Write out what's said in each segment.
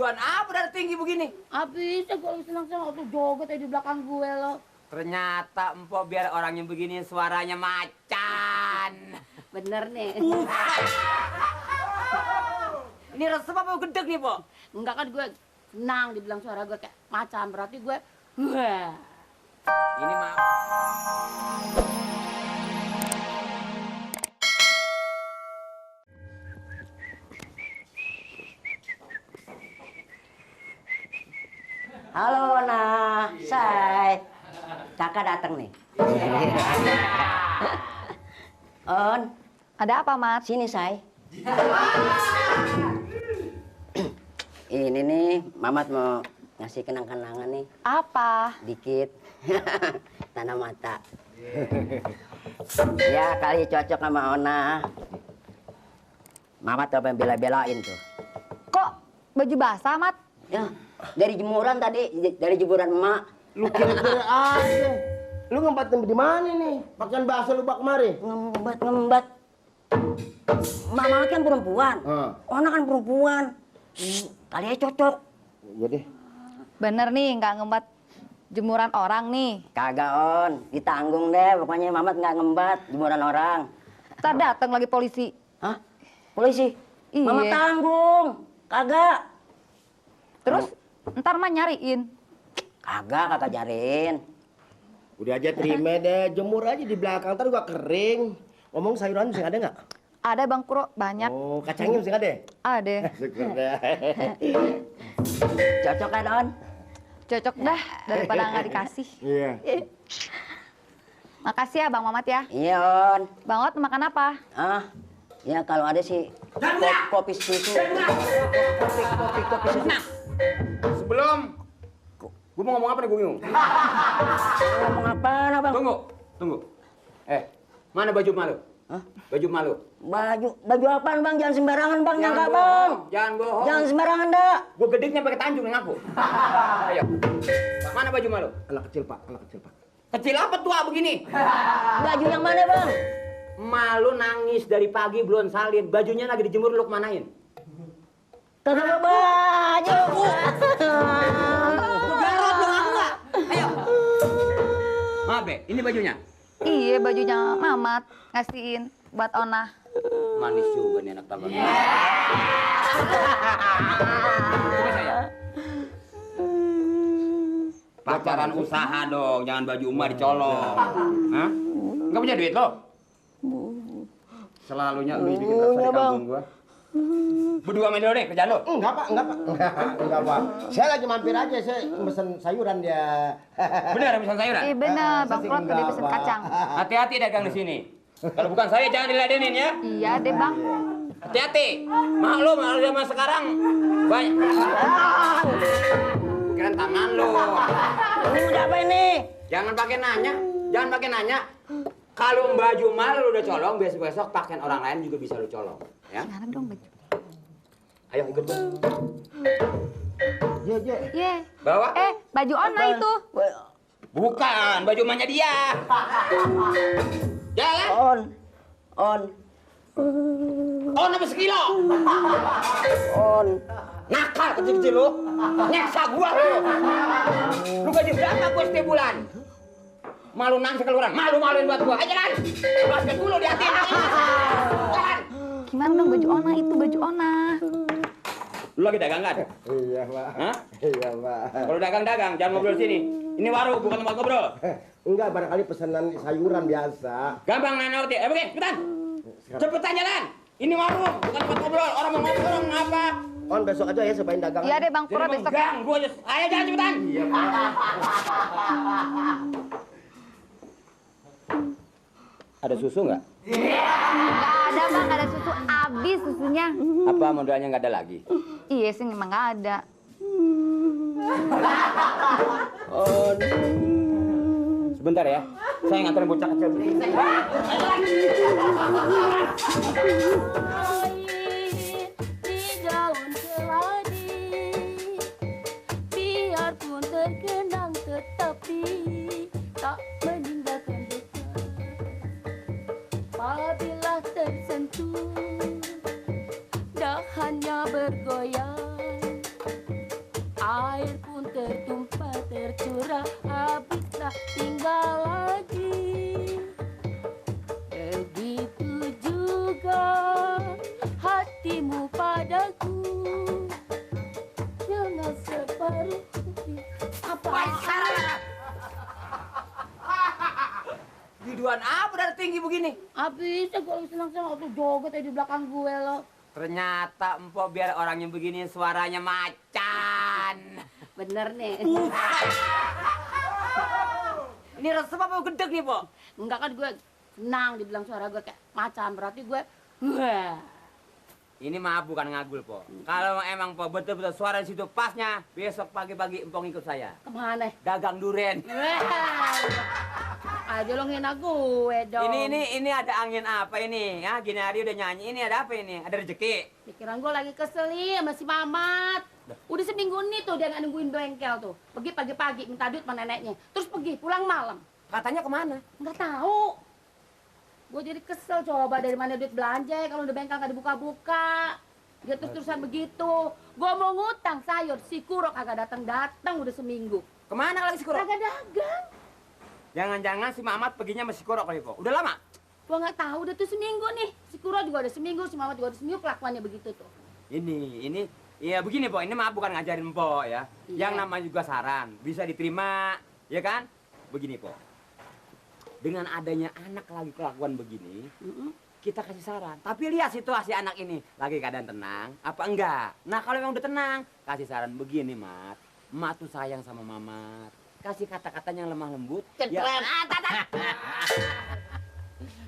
tujuan apa dari tinggi begini? Habis gue senang-senang waktu joget di belakang gue lo. Ternyata empok biar orangnya begini suaranya macan. Bener nih. Ini resep apa gedeg nih, Pok? Enggak kan gue senang dibilang suara gue kayak macan, berarti gue wah. Ini maaf. Halo, Nah, Say. Kakak datang nih. On, Ada apa, Mat? sini, Say. Ini nih, Mamat mau ngasih kenang-kenangan nih. Apa? Dikit. Tanah mata. Ya, kali cocok sama Ona. Mamat apa yang bela-belain tuh? Kok baju basah, Mat? Ya, dari jemuran tadi, dari jemuran emak. Lu kira-kira aja. Lu ngempatin di mana nih? Pakaian basah lu bak kemari. Ngembat. Mama kan perempuan. Ona kan perempuan. Kali aja cocok. Iya deh. Bener nih, nggak ngembat jemuran orang nih. Kagak, On. Ditanggung deh. Pokoknya Mamat nggak ngembat jemuran orang. Ntar datang lagi polisi. Hah? Polisi? Iya. Mama tanggung. Kagak. Terus ntar mah nyariin. Kagak nyariin. Udah aja terima deh. Jemur aja di belakang. Ntar gua kering. Ngomong sayuran masih ada nggak? Ada Bang Pro, banyak. Oh, kacangnya masih ada? Ada. Syukur deh. Cocok kan, On? Cocok dah daripada nggak dikasih. Iya. Makasih ya Bang Mamat ya. Iya, On. Bang Ot makan apa? Ah, ya kalau ada sih kopi susu. Kopi susu. Sebelum gua mau ngomong apa nih, gua bingung. Ngomong apaan, Abang? Tunggu. Mana baju malu? Hah? Baju malu. Baju apaan, Bang? Jangan sembarangan, Bang. Nyangka, Bang. Jangan bohong. Jangan sembarangan, dah. Gua gedenya pakai tanjung ngaku. Ayo. Mana baju malu? Anak kecil, Pak. Anak kecil, Pak. Kecil apa tua begini? Baju yang mana, Bang? Malu nangis dari pagi belum salin. Bajunya lagi dijemur, lu kemanain? Kenapa baju? Garot lu ngaku nggak? Ayo. Maaf, Be. Ini bajunya. Iya, bajunya Mamat ngasihin buat Ona. Manis juga nih anak tambang. Pacaran usaha dong, jangan baju emak dicolong. Hah? Enggak punya duit lo? Selalunya lu bikin rasa di kampung gua. Berdua main dulu deh kerjaan lo. Enggak, Pak. Enggak, Pak. Saya lagi mampir aja. Saya pesen sayuran dia. Bener pesan sayuran? Iya bener, Bang Saya Pro sih tadi enggak, pesen Pak. kacang. Hati-hati dagang di sini. Kalau bukan saya jangan diladenin ya. Iya deh Bang. Hati-hati. Maklum zaman sekarang banyak. Keren tangan lo. Ini udah apa ini? Jangan pakai nanya. Kalau baju mal lu udah colong, besok pakaian orang lain juga bisa lu colong, ya. Mana dong baju? Ayo ikut gua. Iya. Iya. Bawa. Baju Ona itu. Bukan, baju emaknya dia. Jalan. On. Oh, nama sekilo. On. Nakal kecil-kecil lu. Nyeksa gua lu. Lu gaji berapa gua setiap bulan? Malu nangis keluaran, malu-maluin buat gua. Ayo jalan. Basket dulu di hati. Jalan. Gimana dong baju Ona itu, baju Ona. Lu lagi dagang kan? Iya, Pak. Hah? Iya, Pak. Kalau dagang, jangan ngobrol sini. Ini warung, bukan tempat ngobrol. Enggak, barangkali pesanan sayuran biasa. Gampang nanti. Pergi, cepetan. Cepetan jalan. Ini warung, bukan tempat ngobrol. Orang mau ngobrol ngapa? On besok aja ya sebain dagangan. Iya deh Bang Pro Jadi besok. menggang, gua aja. Ayo jalan cepetan. Iya, Pak. Ada susu nggak? Nggak ada Bang, nggak ada susu. Habis susunya. Apa modalnya nggak ada lagi? Iya sih memang nggak ada. Sebentar ya. Saya nganterin bocah kecil. Di daun keladi, biarpun tergenang tetapi tak meninggalkan luka. Apabila tersentuh, dahannya bergoyang, tertumpah tercurah, habis tak tinggal lagi. Begitu juga hatimu padaku, jangan separuh apa? Biduan apa dari tinggi begini? Habis gue lagi senang-senang waktu joget di belakang gue lo. Ternyata empok biar orangnya begini suaranya macan. Bener nih. Ini resep apa gedeg nih, Po? Enggak kan gue senang dibilang suara gue kayak macan, berarti gue wah. Ini maaf bukan ngagul, Po. Kalau emang Po betul-betul suara di situ pasnya, besok pagi-pagi empok ikut saya. Kemana? Dagang duren. Wah. Aja lo ngina gue dong. Ini ada angin apa ini? Ya, gini hari udah nyanyi. Ini ada apa ini? Ada rezeki. Pikiran gue lagi kesel nih sama si Mamat. Udah seminggu nih tuh dia nggak nungguin bengkel tuh. Pergi pagi-pagi minta duit sama neneknya. Terus pergi pulang malam. Katanya kemana? Nggak tahu. Gue jadi kesel, coba dari mana duit belanja ya kalau udah bengkel nggak dibuka-buka. Dia terus-terusan begitu. Gue mau ngutang sayur, si Kuro kagak datang udah seminggu. Kemana lagi si Kuro? Kagak dagang. Jangan-jangan si Mamat perginya sama si Kuro kali, Po. Udah lama? Gue nggak tahu, udah tuh seminggu nih. Si Kuro juga udah seminggu, si Mamat juga udah seminggu, kelakuannya begitu tuh. Ini, ya begini, Po. Ini maaf bukan ngajarin Po ya. Iya. Yang namanya juga saran, bisa diterima, ya kan? Begini, Po. Dengan adanya anak lagi kelakuan begini, kita kasih saran. Tapi lihat situasi anak ini, lagi keadaan tenang, apa enggak? Nah, kalau memang udah tenang, kasih saran begini, Mat. Mat tuh sayang sama Mamat. Kasih kata-katanya yang lemah lembut. Ya.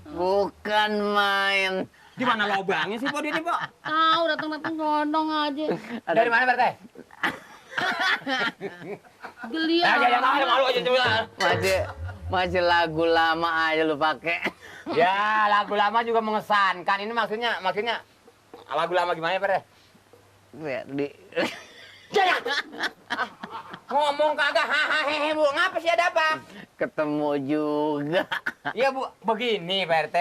Bukan main. Di mana lobangnya sih, Po, dia nih, Po? Tahu datang-datang gondong aja. Dari mana, Pak Teh? Geli Ya, malu aja coba. Masih lagu lama aja lu pakai. Ya, lagu lama juga mengesankan. Ini maksudnya lagu lama gimana, Pak Teh? Ya, di Ngomong kagak hahaha, Bu. Ngapa sih, ada apa? ketemu juga. Iya, Bu. Begini, Pak RT.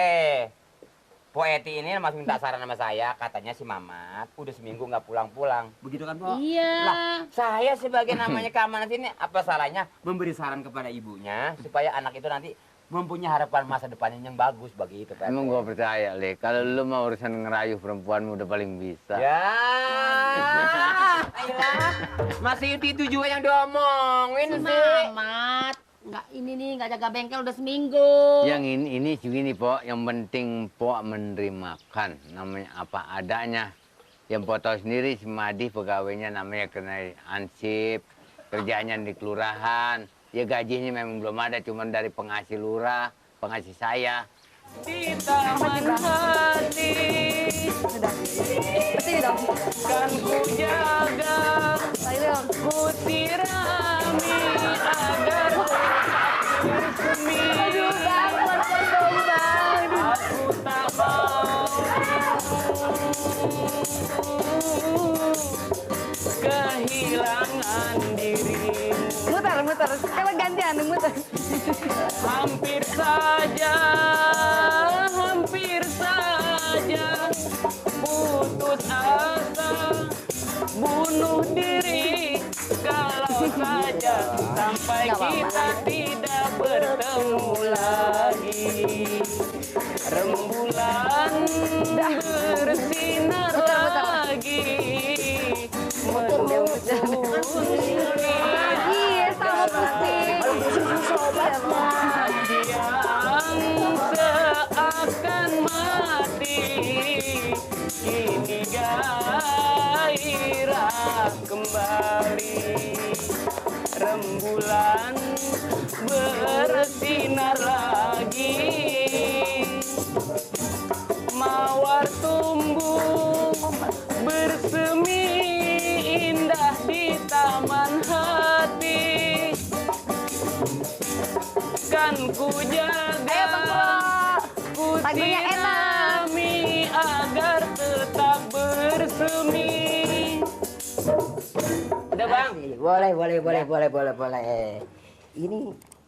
Po Eti ini masih minta saran sama saya. Katanya si Mamat udah seminggu nggak pulang-pulang. Begitu kan, Po? Iya. Lah, saya sebagai namanya keamanan sini, apa salahnya memberi saran kepada ibunya supaya anak itu nanti mempunyai harapan masa depannya yang bagus bagi itu, Pak RT. Emang gua percaya, Le. Kalau lu mau urusan ngerayu perempuanmu udah paling bisa. Ya, ayolah. Masih itu juga yang diomongin sih. Mamat. Nggak ini nih, nggak jaga bengkel udah seminggu. Yang ini segini, Po. Yang penting Po menerimakan. Namanya apa adanya. Yang Po tahu sendiri si Madi pegawainya namanya kena ansip. Kerjanya di kelurahan. Ya gajinya memang belum ada, cuma dari pengasih lurah, pengasih saya. Di taman hati Bersih dong. kan ku jaga, Lagi dong. ku sirami agar bersemi. Aduh bang, pelan-pelan dong bang. Aku tak mau kehilangan dirimu. Muter. Sekarang gantian, muter. Hampir saja putus asa, bunuh diri kalau saja sampai kita tidak bertemu lagi. Rembulan bersinar lagi menembus Iya, sama putih. yang seakan mati, kini gairah kembali. Rembulan bersinar lagi, mawar tumbuh bersemi indah di taman hati. Kan ku jaga, ku Lagunya enak. sirami agar tetap bersemi. Udah, Bang? Boleh. Ini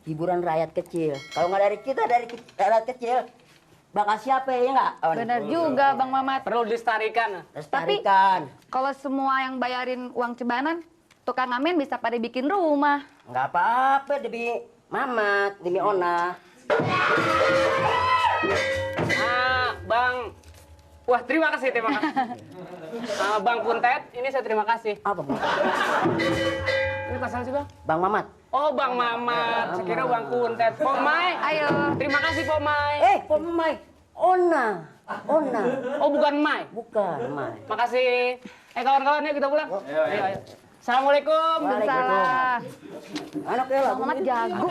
hiburan rakyat kecil. Kalau nggak dari kita, dari rakyat kecil, bakal siapa ya nggak? Oh, Benar juga Bang Mamat. Perlu dilestarikan. Lestarikan. Kalau semua yang bayarin uang cebanan, tukang ngamen bisa pada bikin rumah. Nggak apa-apa demi Mamat, demi Ona. Bang. Wah, terima kasih. Bang Kuntet, ini saya terima kasih. Apa, Bang? Ini pasal sih, Bang? Bang Mamat. Oh, Bang Mamat. Saya kira Bang Kuntet. Pok Mai. Ayo. Terima kasih, Pok Mai. Pok Mai. Ona. Oh, bukan Mai. Bukan, Mai. Makasih. Kawan-kawan, yuk kita pulang. Ayo. Assalamualaikum. Waalaikumsalam. Anak ya lah. Bang Mamat jago.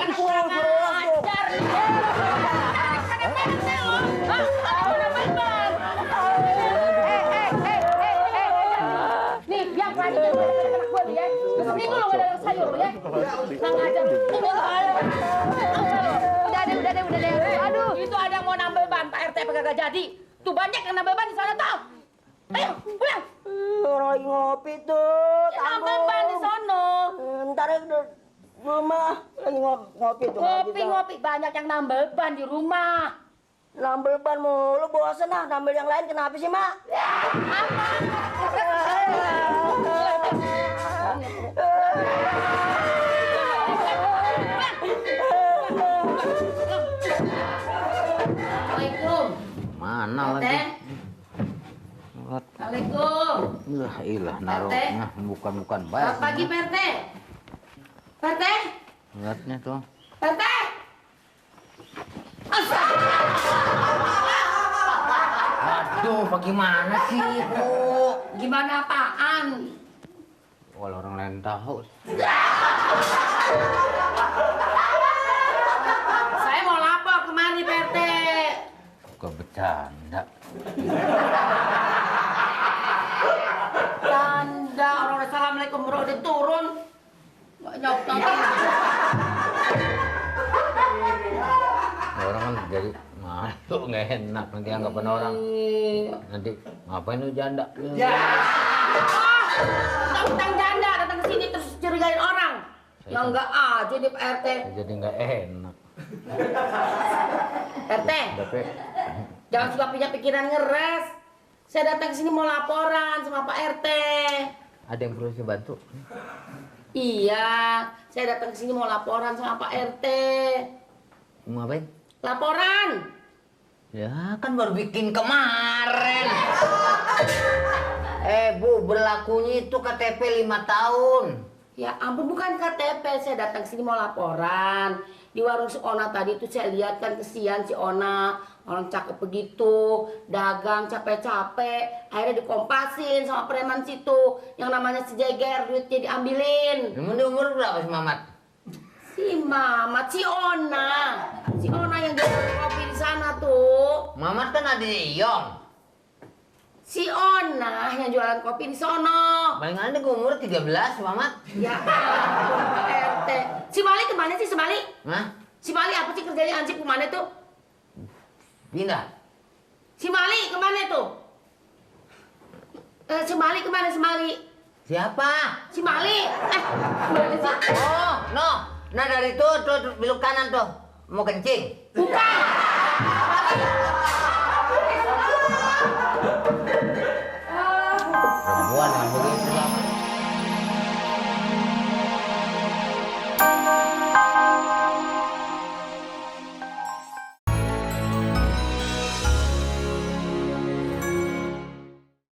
Nih, yang berani anak gue nih ya. Seminggu lo nggak ada sayur lo ya. Nggak ngajar. Udah deh. Aduh. Itu ada yang mau nambel ban, Pak RT kagak jadi. Tuh banyak yang nambel ban di sana tau. Ayo, pulang. Orang lagi ngopi tuh. Nambel ban di sono. Ntar ya rumah lagi ngopi tuh. Ngopi banyak yang nambel ban di rumah. Nambel ban mulu, bosen ah. Nambel yang lain kenapa sih, Mak? Assalamualaikum. Mana RT. lagi? Assalamualaikum. Ilah naruhnya bukan baik. Selamat pagi, Pak RT. Pak RT. Lihatnya tuh. Pak RT. Aduh, bagaimana sih, Bu? Gimana apaan? Kalau orang lain tahu. Saya mau lapor kemari, Pak RT. Kok bercanda? Tanda orang assalamualaikum bro udah turun. Nggak nyaut. Orang kan jadi malu, nggak enak nanti anggapan orang. Nanti ngapain lu janda? Tentang janda datang ke sini terus curigain orang. Ya enggak aja nih Pak RT. Jadi nggak enak. RT, Tapi jangan suka punya pikiran ngeres. Saya datang ke sini mau laporan sama Pak RT. ada yang perlu saya bantu? Iya, saya datang ke sini mau laporan sama Pak RT. Mau ngapain? Laporan. Ya kan baru bikin kemarin. Bu, berlakunya itu KTP 5 tahun. Ya ampun, bukan KTP, saya datang ke sini mau laporan. Di warung si Ona tadi itu saya lihat kan kesian si Ona, orang cakep begitu, dagang capek-capek, akhirnya dikompasin sama preman situ, yang namanya si Jeger, duitnya diambilin. Emang dia umur berapa si Mamat? Si Mamat, si Ona yang jualan kopi di sana tuh. Mamat kan ada Iyong. Si Ona yang jualan kopi di sono. Paling ada umur 13 Mamat. Ya ampun, Pak RT. Si Mali kemana sih, si Mali? Hah? Si Mali apa sih kerjanya anjing kemana tuh? Pindah. Si Mali kemana tuh? Si Mali kemana si Mali? Siapa? Si Mali? Kemana sih? Oh, no. Nah dari tuh belok kanan tuh. Mau kencing. Bukan.